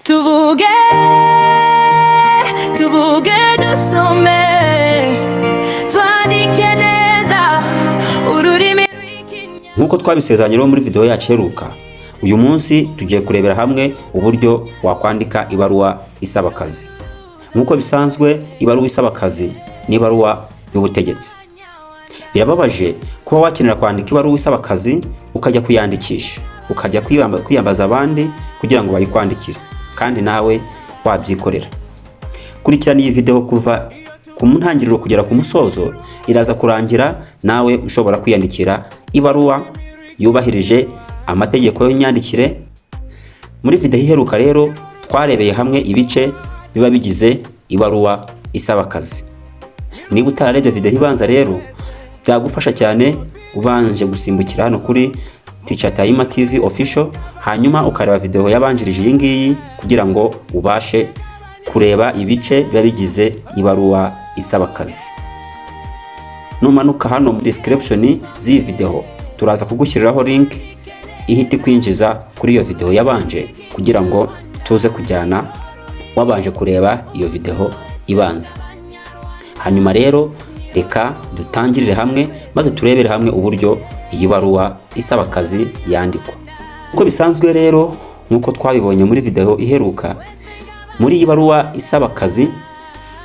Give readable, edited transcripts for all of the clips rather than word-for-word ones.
Tuvuge, tuvuge, dusome, twandike neza ururimi rw'Ikinyarwanda. Nk'uko twabisezeranye rero muri video yacu iheruka, uyu munsi tugiye kurebera hamwe uburyo wakwandika ibaruwa isaba akazi. Nk'uko bisanzwe, ibaruwa isaba akazi ni ibaruwa y'ubutegetsi. Birababaje kuba wakenera kwandika ibaruwa isaba akazi, ukajya kuyandikisha, ukajya kwiyambaza abandi kugira ngo bayikwandikire kandi nawe wabyikorera. Kurikirana iyi video kuva ku ntangiriro kugera ku musozo, iraza kurangira nawe ushobora kwiyandikira ibaruwa yubahirije amategeko y'imyandikire. Muri video iheruka rero twarebeye hamwe ibice biba bigize ibaruwa isaba akazi. Niba utararebye video ibanza rero, byagufasha cyane ubanje gusimbukira hano kuri Teacher Tayima TV Official, hanyuma ukareba video yabanjirije iyi ngiyi kugira ngo ubashe kureba ibice biba bigize ibaruwa isaba akazi. Numanuka hano mu description z'iyi video, turaza kugushyiriraho link ihita ikwinjiza kuri iyo video yabanje, kugira ngo tuze kujyana wabanje kureba iyo video ibanza. Hanyuma rero reka dutangirire hamwe maze turebere hamwe uburyo iyi baruwa isaba akazi yandikwa. Uko bisanzwe rero, nk'uko twabibonye muri video iheruka, muri iyi baruwa isaba akazi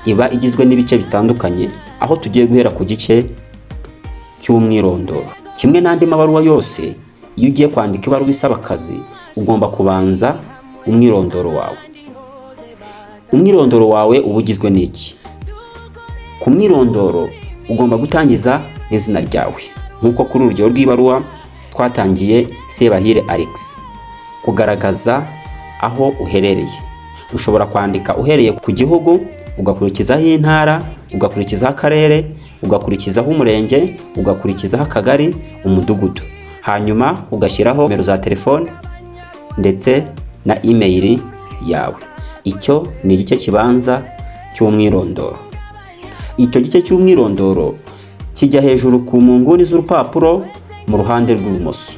iba igizwe n'ibice bitandukanye, aho tugiye guhera ku gice cy'umwirondoro. Kimwe n'andi mabaruwa yose, iyo ugiye kwandika ibaruwa isaba akazi ugomba kubanza umwirondoro wawe. Umwirondoro wawe uba ugizwe n'iki? Ku mwirondoro ugomba gutangiza n'izina ryawe, nk'uko kuri urugero rw'ibaruwa twatangiye Sebahire Alex. Kugaragaza aho uherereye, ushobora kwandika uhereye ku gihugu, ugakurikizaho intara, ugakurikizaho akarere, ugakurikizaho umurenge, ugakurikizaho akagari, umudugudu, hanyuma ugashyiraho nimero za telefone ndetse na email yawe. Icyo ni igice kibanza cy'umwirondoro. Icyo gice cy'umwirondoro kijya hejuru ku mu nguni z'urupapuro mu ruhande rw'ibumoso,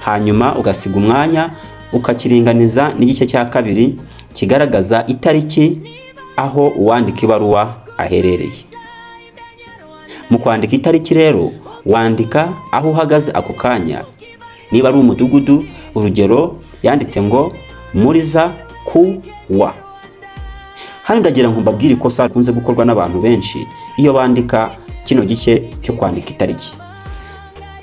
hanyuma ugasiga umwanya ukakiringaniza n'igice cya kabiri kigaragaza itariki, aho uwandika ibaruwa aherereye. Mu kwandika itariki rero, wandika aho uhagaze ako kanya. Niba ari umudugudu, urugero yanditse ngo muri za ku wa. Hano ndagira ngo mbabwire ikosa rikunze gukorwa n'abantu benshi iyo bandika kino gice cyo kwandika itariki.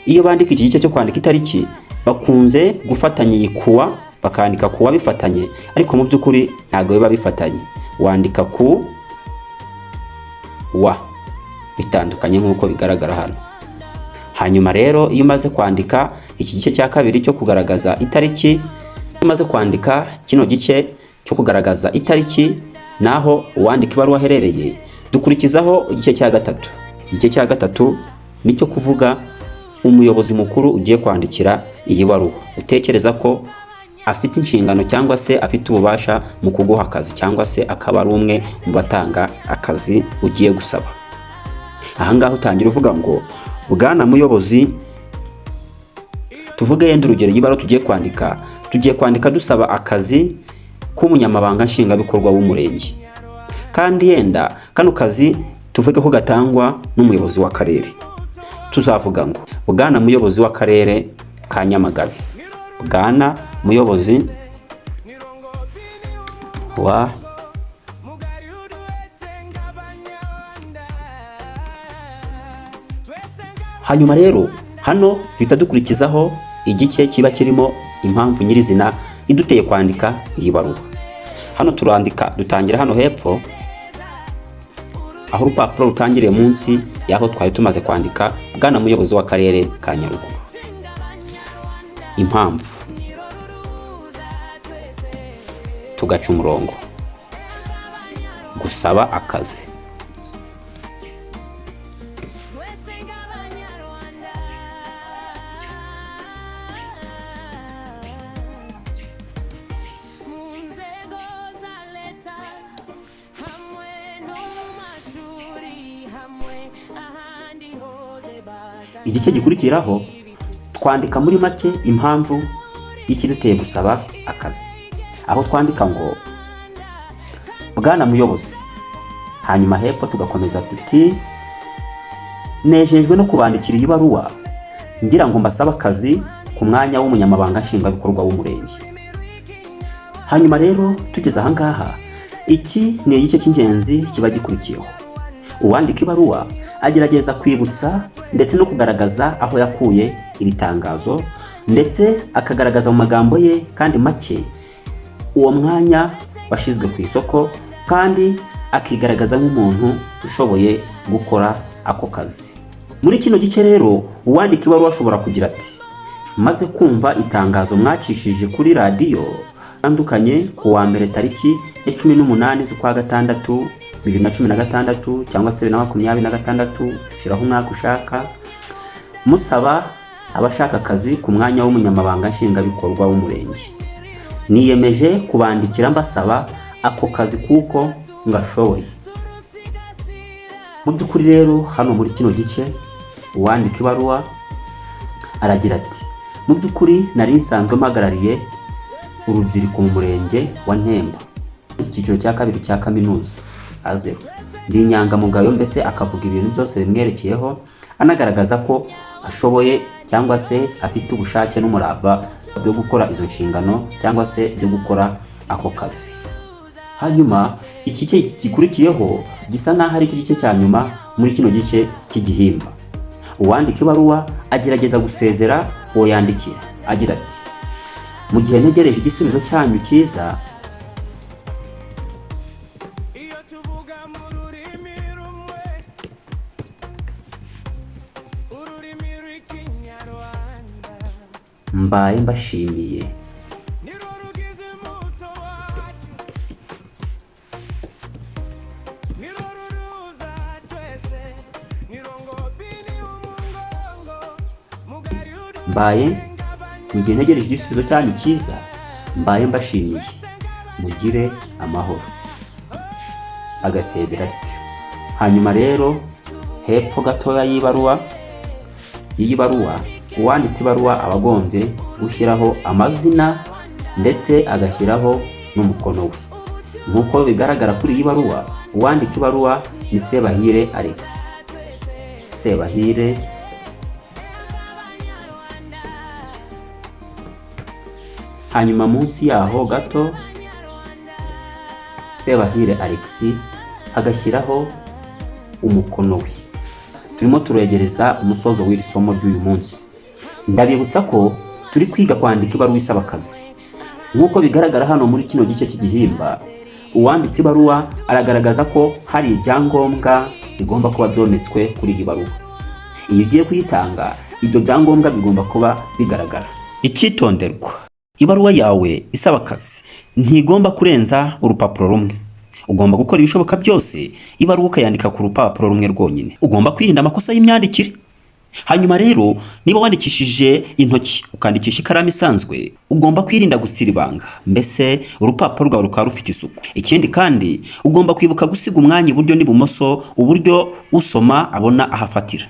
Iyo bandika iki gice cyo kwandika itariki, bakunze gufatanya iyi kuwa, bakandika kuwa bifatanye, ariko mu by'ukuri ntabwo biba bifatanye. Wandika ku wa bitandukanye nk'uko bigaragara hano. Hanyuma rero iyo umaze kwandika iki gice cya kabiri cyo kugaragaza itariki, iyo umaze kwandika kino gice cyo kugaragaza itariki naho uwandika ibaruwa aherereye, dukurikizaho igice cya gatatu. Igice cya gatatu nicyo kuvuga umuyobozi mukuru ugiye kwandikira iyi baruwa, utekereza ko afite inshingano cyangwa se afite ububasha mu kuguha akazi, cyangwa se akaba ari umwe mu batanga akazi ugiye gusaba. Ahangaha utangira uvuga ngo "Bwana muyobozi". Tuvuge yenda urugero y'ibaruwa tugiye kwandika, tugiye kwandika dusaba akazi k'umunyamabanga nshingwabikorwa w'umurenge, kandi yenda kano kazi tuvuge ko gatangwa n'umuyobozi w'akarere. Tuzavuga ngo "Bwana muyobozi w'akarere ka Nyamagabe", "Bwana muyobozi wa Hanyuma rero hano duhita dukurikizaho igice kiba kirimo impamvu nyirizina iduteye kwandika iyi baruwa. Hano turandika, dutangira hano hepfo aho urupapuro rutangiriye, munsi y'aho twari tumaze kwandika "Bwana muyobozi w'akarere ka Nyaruguru". Impamvu, tugaca umurongo, gusaba akazi. Twese nk'Abanyarwanda mu nzego za leta, hamwe no mu mashuri, hamwe ahandi hose. Igice gikurikiraho twandika muri make impamvu y'ikiduteye gusaba akazi. Aho twandika ngo "Bwana muyobozi", hanyuma hepfo tugakomeza tuti "Nejejwe no kubandikira iyi baruwa ngira ngo mbasabe akazi ku mwanya w'umunyamabanga nshingwabikorwa w'umurenge." Hanyuma rero tugeze ahangaha, iki ni igice cy'ingenzi kiba gikurikiyeho. Uwandika ibaruwa agerageza kwibutsa ndetse no kugaragaza aho yakuye iri tangazo, ndetse akagaragaza mu magambo ye kandi make uwo mwanya washyizwe ku isoko, kandi akigaragaza nk'umuntu ushoboye gukora ako kazi. Muri kino gice rero, uwandika ibaruwa ashobora kugira ati "Maze kumva itangazo mwacishije kuri radiyo tandukanye ku wa mbere tariki ya 18 z'ukwa gatandatu 2016 cyangwa se 2026, shyiraho umwaka ushaka, musaba abashaka akazi ku mwanya w'umunyamabanga nshingwabikorwa w'umurenge. Niyemeje kubandikira mbasaba ako kazi kuko ngashoboye." Mu by'ukuri rero, hano muri kino gice uwandika ibaruwa aragira ati "Mu by'ukuri nari nsanzwe mpagarariye urubyiruko mu murenge wa Ntemba, icyiciro cya kabiri cya kaminuza A0, ndi inyangamugayo." Mbese akavuga ibintu byose bimwerekeyeho, anagaragaza ko ashoboye cyangwa se afite ubushake n'umurava byo gukora izo nshingano cyangwa se byo gukora ako kazi. Hanyuma iki gice gikurikiyeho gisa nk'aho ari cyo gice cya nyuma muri kino gice cy'igihimba. Uwandika ibaruwa agerageza gusezera uwo yandikira agira ati "Mu gihe ntegereje igisubizo cyanyu cyiza, Iyo tuvuga mu rurimi rumwe, ururimi rw'Ikinyarwanda, mbaye mbashimiye." Nirwo rugize umuco wacu, nirwo ruruza twese, nirwo ngobini umugongo mugari. Mbaye mu gihe ntegereje igisubizo cyanyu cyiza, mbaye mbashimiye, mugire amahoro. Agasezera atyo. Hanyuma rero hepfo gatoya y'ibaruwa y'iyi baruwa, uwanditse ibaruwa aba agombye gushyiraho amazina ndetse agashyiraho n'umukono we. Nk'uko bigaragara kuri iyi baruwa, uwandika ibaruwa ni Sebahire Alex. Sebahire, hanyuma munsi yaho gato Sebahire Alex agashyiraho umukono we. Turimo turegereza umusozo w'iri somo ry'uyu munsi. Ndabibutsa ko turi kwiga kwandika ibaruwa isaba akazi. Nk'uko bigaragara hano muri kino gice cy'igihimba, uwanditse ibaruwa aragaragaza ko hari ibyangombwa bigomba kuba byometswe kuri iyi baruwa. Iyo ugiye kuyitanga, ibyo byangombwa bigomba kuba bigaragara. Icyitonderwa: ibaruwa yawe isaba akazi ntigomba kurenza urupapuro rumwe. Ugomba gukora ibishoboka byose ibaruwa ukayandika ku rupapuro rumwe rwonyine. Ugomba kwirinda amakosa y'imyandikire. Hanyuma rero, niba wandikishije intoki, ukandikisha ikaramu isanzwe, ugomba kwirinda gusiribanga, mbese urupapuro rwawe rukaba rufite isuku. Ikindi kandi, ugomba kwibuka gusiga umwanya iburyo n'ibumoso, uburyo usoma abona aho afatira.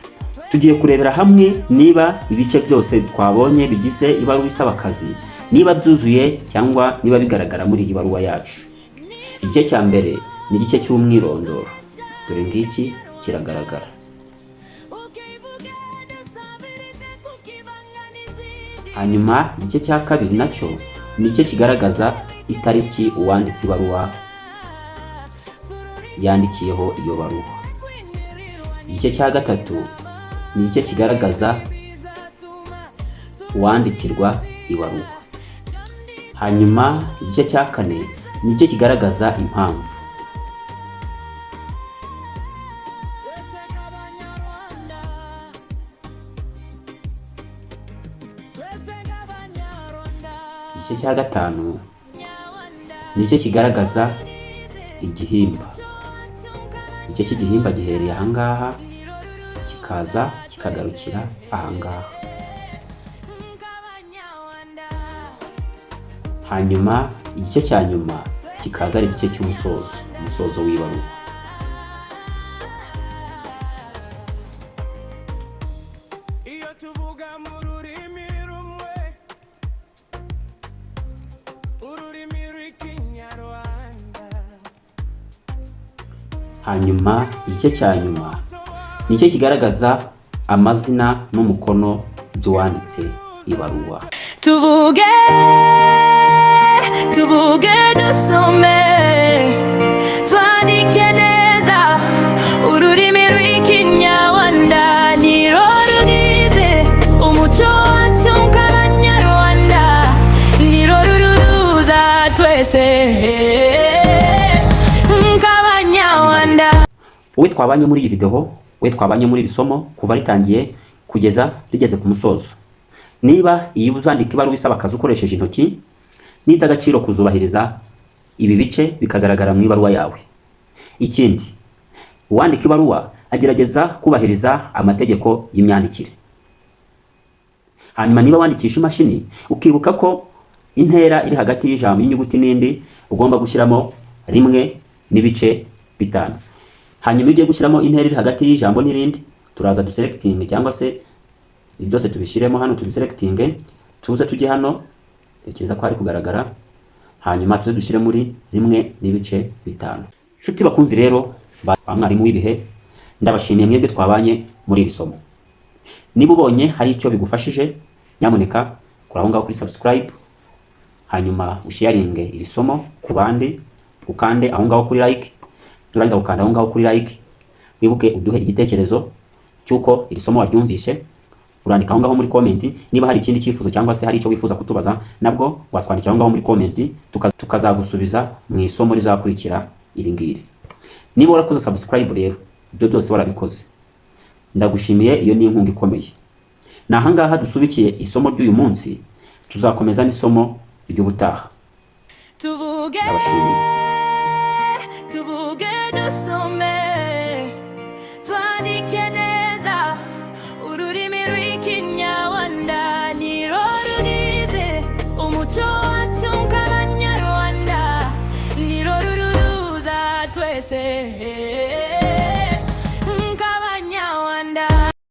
Tugiye kurebera hamwe niba ibice byose twabonye bigize ibaruwa isaba akazi niba byuzuye cyangwa niba bigaragara muri iyi baruwa yacu. Igice cya mbere ni igice cy'umwirondoro. Dore ngiki kiragaragara. Ukivuge dusabirite kukivanga n'izindi. Hanyuma igice cya kabiri nacyo ni igice kigaragaza itariki uwanditse ibaruwa yandikiyeho iyo baruwa. Igice cya gatatu ni igice kigaragaza uwandikirwa ibaruwa. Hanyuma igice cya kane ni igice kigaragaza impamvu. Twese nk'Abanyarwanda, twese nk'Abanyarwanda. Igice cya gatanu ni igice kigaragaza igihimba. Igice cy'igihimba gihereye ahangaha kikaza kikagarukira ahangaha. Nk'Abanyarwanda. Hanyuma igice cya nyuma kikaza ari igice cy'umusozo, umusozo w'ibaruwa. Iyo tuvuga mu rurimi rumwe, ururimi. Hanyuma igice cya nyuma ni cyo kigaragaza amazina n'umukono by'uwanditse ibaruwa. Tuvuge, tuvuge, dusome, twandike neza ururimi rw'Ikinyarwanda, nirwo rugize umuco wacu nk'Abanyarwanda, nirwo ruduhuza twese nk'Abanyarwanda. Wowe twabanye muri iyi video, wowe twabanye muri iri somo kuva ritangiye kugeza rigeze ku musozo, niba iyi uzandika ibaruwa isaba akazi ukoresheje intoki, ni iby'agaciro kuzubahiriza ibi bice bikagaragara mu ibaruwa yawe. Ikindi, uwandika ibaruwa agerageza kubahiriza amategeko y'imyandikire. Hanyuma niba wandikisha imashini, ukibuka ko intera iri hagati y'ijambo, y'inyuguti n'indi, ugomba gushyiramo 1.5. Hanyuma iyo ugiye gushyiramo intera iri hagati y'ijambo n'irindi, turaza duselectinge, cyangwa se ibi byose tubishyiremo hano, tubiselectinge, tuze tujye hano, tekereza ko hari kugaragara, hanyuma tuze dushyire muri 1.5. Nshuti bakunzi rero ba mwarimu w'ibihe, ndabashimiye mwebwe twabanye muri iri somo. Niba ubonye hari icyo bigufashije, nyamuneka kora aho ngaho kuri subscribe, hanyuma usharinge iri somo ku bandi, ukande aho ngaho kuri like. Turangiza gukanda aho ngaho kuri like, wibuke uduhe igitekerezo cy'uko iri somo waryumvishe. Urandika aho ngaho muri comment. Niba hari ikindi cyifuzo cyangwa se hari icyo wifuza kutubaza, nabwo watwandikira aho ngaho muri comment, tukazagusubiza mu isomo rizakurikira iri ngiri. Niba warakoze subscribe rero, ibyo byose warabikoze, ndagushimiye, iyo ni inkunga ikomeye. Ni ahangaha dusubikiye isomo ry'uyu munsi, tuzakomeza n'isomo ry'ubutaha. Tuvuge, Ndabashimiye. tuvuge, dusome, twandike neza ururimi rw'Ikinyarwanda, nirwo rugize umuco wacu nk'Abanyarwanda, nirwo ruduhuza twese.